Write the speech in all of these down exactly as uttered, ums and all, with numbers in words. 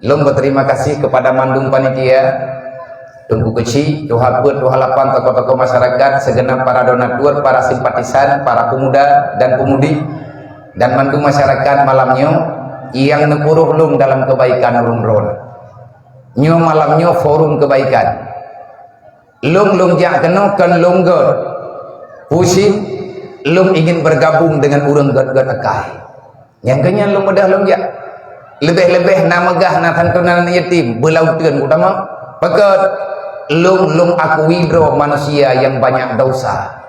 Lôn berterima kasih kepada mandum panitia, Teungku Keuchik, Tuha Peuet, Tuha Lapan, tokoh-tokoh masyarakat, segenap para donatur, para simpatisan, para pemuda dan pemudi, dan mandum masyarakat malam nyoe nyang neupuroh lôn dalam kebaikan ureuëng droe. Nyoe malam nyoe forum kebaikan. Lôn, lôn jak keunoe kon lôn gét. Pusing, lôn ingin bergabung dengan ureuëng gét-gét akai. Nyang keunyan lôn meudah lôn jak. Leubeh-leubeh na meugah na santunan yatim, beulauteun utama. Pakon? Lôn, lôn akui droe manusia nyang banyak dosa.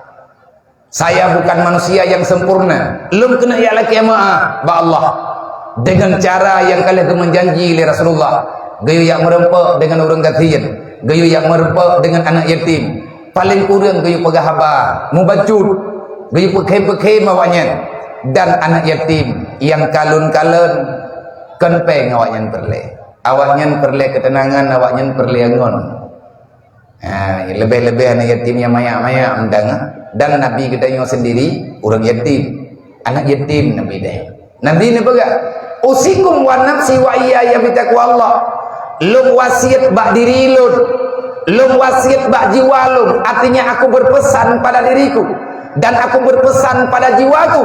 Saya bukan manusia yang sempurna. Lôn keuneuk jak lakée meu'ah bak Allah. Dengan cara nyang ka lheueh geumeujanji lé Rasulullah. Geuyue jak meureumpok dengan ureuëng gasien. Geuyue jak meureumpok dengan aneuk yatim. Paleng kureueng geuyue peugah haba, mubacut. Geuyue peukhém-peukhém awaknyan. Dan aneuk yatim nyang kalon-kalon kon péng awaknyan peureulée. Awaknyan peureulée keuteunangan, awaknyan peureulée angon. Ha, leubeh-leubeh aneuk yatim nyang mayak-mayak mantong, ha. Dan Nabi geutanyoe sendiri ureuëng yatim. Aneuk yatim Nabi deh. Nabi neupeugah, "Usikum wa nafsi wa iyaya bitaqwallah." Lôn wasiet bak diri lôn. Lôn wasiet bak jiwa lôn. Artinya aku berpesan pada diriku dan aku berpesan pada jiwaku.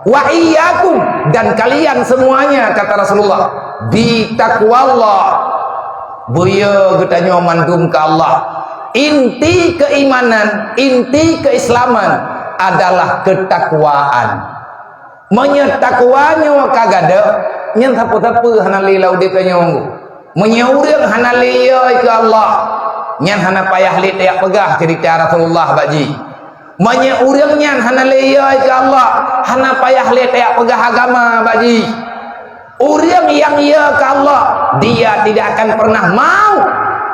"Wa iyyakum," dan kalian semuanya, kata Rasulullah, "bitaqwallah." Beuyo geutanyoe mandum keu Allah. Inti keimanan, inti keislaman adalah ketakwaan. Meunyoe takwa nyoe ka gadôh, nyan sapeue-sapeue hana lé lam udeb tanyoe. Meunyoe ureuëng hana lé yö keu Allah, nyan hana payah lé tajak peugah ceurita Rasulullah bak jih. Meunyoe ureuëng nyan hana lé yö keu Allah, hana payah lé tajak peugah agama bak jih. Ureuëng nyang yö keu Allah, dia tidak akan pernah mau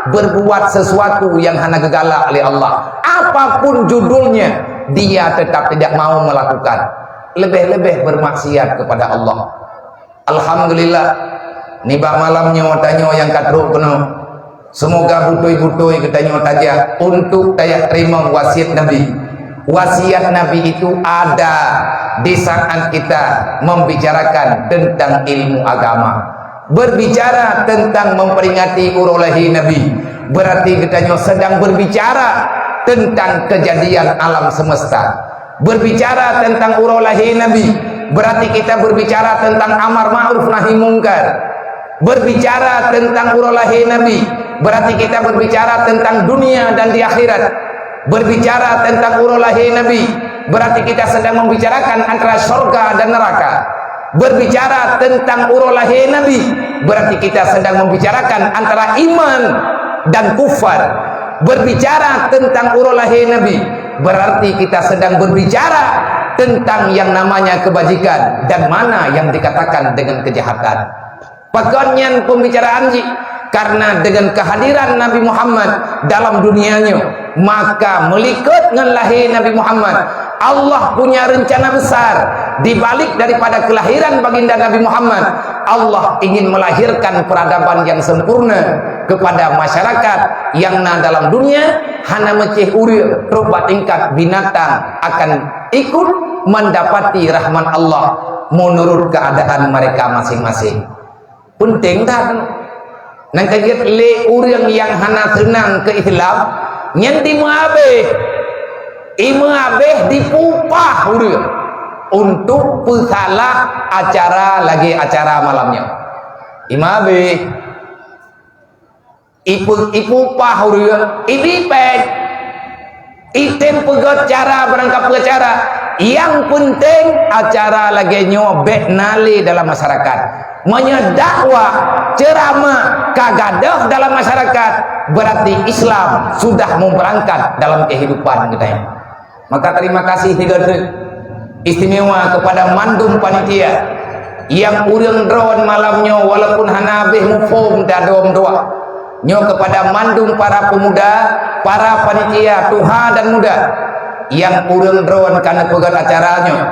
berbuat sesuatu yang hana geugalak lé Allah. Apapun judulnya, dia tetap tidak mau melakukan. Leubeh-leubeh bermaksiat kepada Allah. Alhamdulillah, nibak malam nyoe tanyoe nyang ka trok keunoe. Seumoga beutôi-beutôi geutanyoe tajak untuk tajak teurimong wasiat Nabi. Wasiat Nabi itu ada di saat kita membicarakan tentang ilmu agama. Berbicara tentang memperingati uroe lahé Nabi, berarti geutanyoe sedang berbicara tentang kejadian alam semesta. Berbicara tentang uroe lahé Nabi, berarti kita berbicara tentang amar ma'ruf nahi mungkar. Berbicara tentang uroe lahé Nabi, berarti kita berbicara tentang dunia dan di akhirat. Berbicara tentang uroe lahé Nabi, berarti kita sedang membicarakan antara syurga dan neraka. Berbicara tentang uroe lahé Nabi, berarti kita sedang membicarakan antara iman dan kufar. Berbicara tentang uroe lahé Nabi, berarti kita sedang berbicara tentang yang namanya kebajikan dan mana yang dikatakan dengan kejahatan. Pakon nyan pembicaraan jih? Karena dengan kehadiran Nabi Muhammad dalam dunia nyoe, maka meulikot ngon lahé Nabi Muhammad, Allah punya rencana besar. Di balik daripada kelahiran baginda Nabi Muhammad, Allah ingin melahirkan peradaban yang sempurna kepada masyarakat yang na dalam dunia, hana meucéh ureuëng, trok bak tingkat binatang akan ikut mendapati rahmat Allah menurut keadaan mereka masing-masing. Penting that. Nyang ka jeuet lé ureuëng nyang hana seunang keu Islam, nyan dimeuabéh. Imeuabéh dipeupah ureuëng untuk peusalah acara lagée acara malam nyoe. Imeuabéh. Ipe-, ipeupah ureuëng, ibi péng. Item peugét cara barangkapeue cara. Nyang penting acara lagée nyoe bék na lé dalam masyarakat. Meunyoe dakwah, ceramah ka gadôh dalam masyarakat, berarti Islam sudah mau berangkat dalam kehidupan geutanyoe. Maka terima kasih sigoe teuk istimewa kepada mandum panitia nyang ureuëng droen malam nyoe walaupun hana habéh muphom dadom dua. Nyoe kepada mandum para pemuda, para panitia tuha dan muda nyang ureuëng droen ka neupeugét acara nyoe.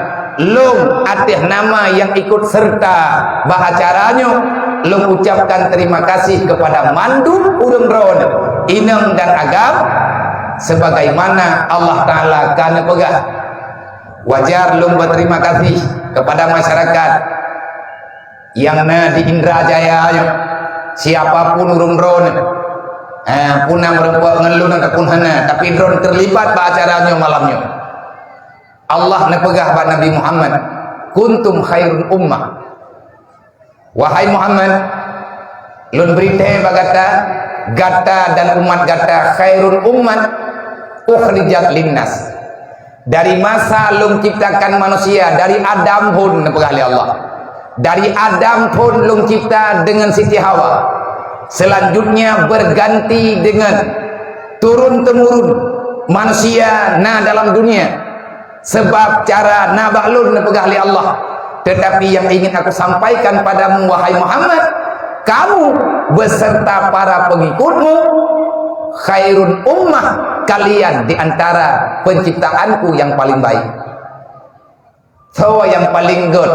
Lôn ateueh nama nyang ikut serta bak acara nyoe, lôn ucapkan terima kasih kepada mandum ureuëng droen, inong dan agam, sebagaimana Allah Taala ka neupeugah. Wajar lôn berterima kasih kepada masyarakat nyang na di Indra Jaya nyoe, Siapa pun ureuëng droeneuh, eh, pun na meurumpok ngon lôn ataupun hana, tapi droeneuh terlibat bak acara nyoe malam nyoe. Allah neupeugah bak Nabi Muhammad, "Kuntum khairun ummah." Wahai Muhammad, lôn bri thée bak gata, gata dan umat gata khairun ummah ukhrijat linnas. Dari masa lôn ciptakan manusia, dari Adam phon neupeugah lé Allah. Dari Adam phon lôn cipta dengan Siti Hawa. Selanjutnya berganti dengan turun-temurun manusia na dalam dunia. Sebab cara na bak lôn neupeugah lé Allah. Tetapi yang ingin aku sampaikan padamu, wahai Muhammad, kamu beserta para pengikutmu khairun ummah, kalian di antara penciptaanku yang paling baik. Soe nyang paleng gét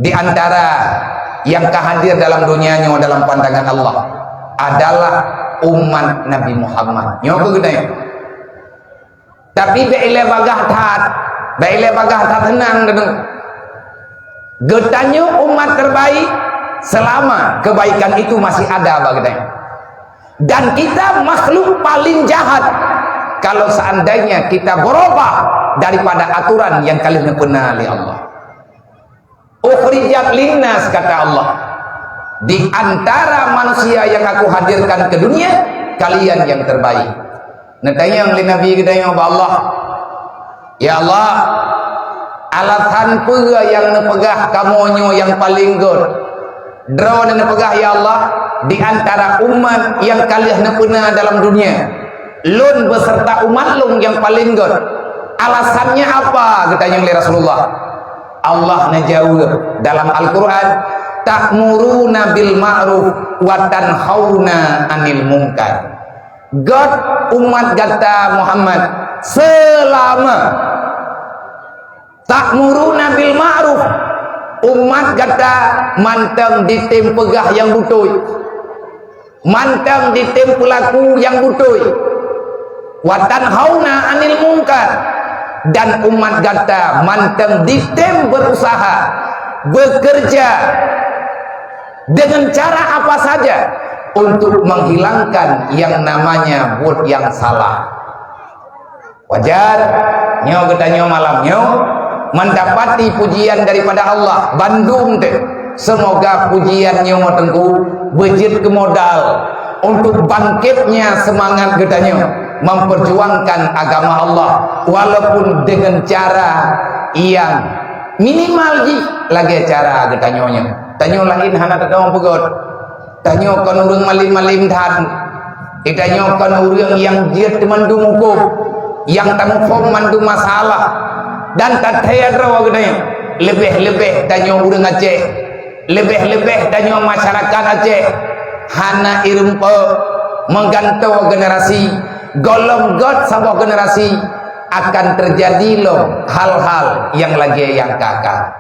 di antara nyang ka hadir dalam donya nyoe dalam pandangan Allah adalah umat Nabi Muhammad. Nyoe keuh geutanyoe. Tapi bék ilée bagaih that, bék ilée bagaih that seunang deungoe. Geutanyoe umat terbaik selama kebaikan itu masih ada bak geutanyoe. Dan kita makhluk paling jahat kalau seandainya kita berubah daripada aturan yang ka lheueh neupeuna lé Allah. Ukhrijat linnas, kata Allah, di antara manusia yang Aku hadirkan ke dunia, kalian yang terbaik. Neutanyong lé Nabi geutanyoe bak Allah, "Ya Allah, alasan peue nyang neupeugah kamoe nyoe nyang paleng gét?" Droeneuh neupeugah, "Ya Allah, di antara umat nyang ka lheueh neupeuna dalam dunia, lôn beserta umat lôn nyang paleng gét. Alasannya apa?" geutanyong lé Rasulullah. Allah neujaweueb dalam Al-Quran, "Ta'muruna bil ma'ruf wa tanhauna 'anil munkar." Gét umat gata Muhammad selama ta'muruna bil ma'ruf, umat gata mantong jitem peugah nyang beutôi, mantong jitem peulaku nyang beutôi. Wa tanhauna 'anil munkar, dan umat gata mantong jitem berusaha, bekerja dengan cara apa saja untuk menghilangkan yang namanya buet nyang salah. Wajar, nyoe geutanyoe malam nyoe mendapati pujian daripada Allah bandum teuh. Semoga pujian nyoe Teungku beujeuet keu modal untuk bangkitnya semangat geutanyoe memperjuangkan agama Allah, walaupun dengan cara yang minimal jih lagée cara geutanyoe nyoe. Tanyoe laén hana tadong peugét. Tanyoe kon ureuëng malem-malem that. Tanyoe kon ureuëng nyang jeuet mandum hukôm, nyang tamuphom mandum masalah. Dan tathée droe geutanyoe, leubeh-leubeh tanyoe ureuëng Aceh, leubeh-leubeh tanyoe masyarakat Aceh, hana ireumpeue meugantoe generasi, gohlom gét saboh generasi akan teujadi lom hal-hal nyang lagée nyang ka-ka.